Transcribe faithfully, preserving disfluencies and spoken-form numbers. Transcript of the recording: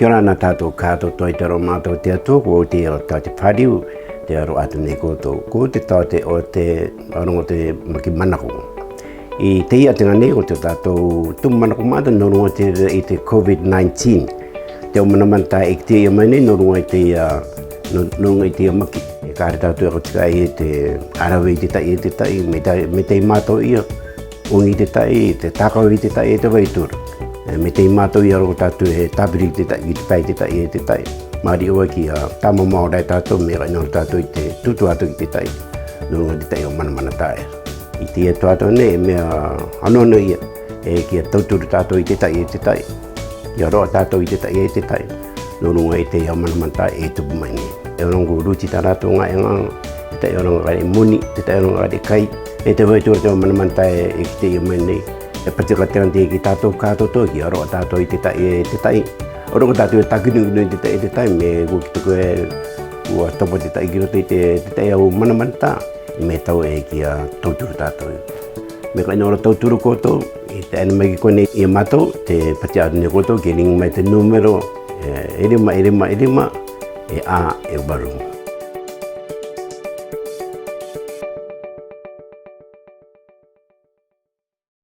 Kia ora na tatou kātoa, te aroha mātou te Atua, ko au te aro tau te Fariu, te aro atu nei koutou, ko te tau te o te aronga te maki manako. I te ia te ngā nei, ko te tātou tumu manako mātou, nō runga te i te COVID nineteen. Te o manamanatae e kite ia mai nei, nō runga i te ia, nō, nō runga i te ia maki. E kāre tātou e ko tika i te arawe i te tai, e te tai, me tai, me tai mātou ia. Ongi te tai, te tākau i te tai, e te vaituru. E, me tai mātou ia roko tātou e tāpiri i te tai, i te tai, te tai, e te tai. Māri oa ki a tāma maora e tātou, me rai nō tātou i te tutu atu i te tai. Nō runga te tai o manamanatae. I te ia tuato nei, me a ano no ia, e ki a tauturu tātou i te tai, e te tai. Ia roa tātou i te tai, e te tai. Nō runga i te ia manamanatae e tupu mai nei. E rongo ruti tā rātou ngā e ngā, te tai o rongo kare moni, te tai o rongo kare kai, e te vaituru te manamanatae e ki te ia mai nei. E pati ka te ante ki tātou kātoa ki a roa tātou i te tai, e te tai. O rongo tātou e tākinu kinu i te tai, e te tai, me ko ki tuku e, ua topa te tai ki roto i te, te tai au manamanatae, me tau e ki a tauturu tātou. Me ka ina ora tauturu koutou, i te ane mai ki konei ia mātou, te pati atu nei koutou, ke ringi mai te nūmero, e, e rima, e rima, e rima, e a, e varu.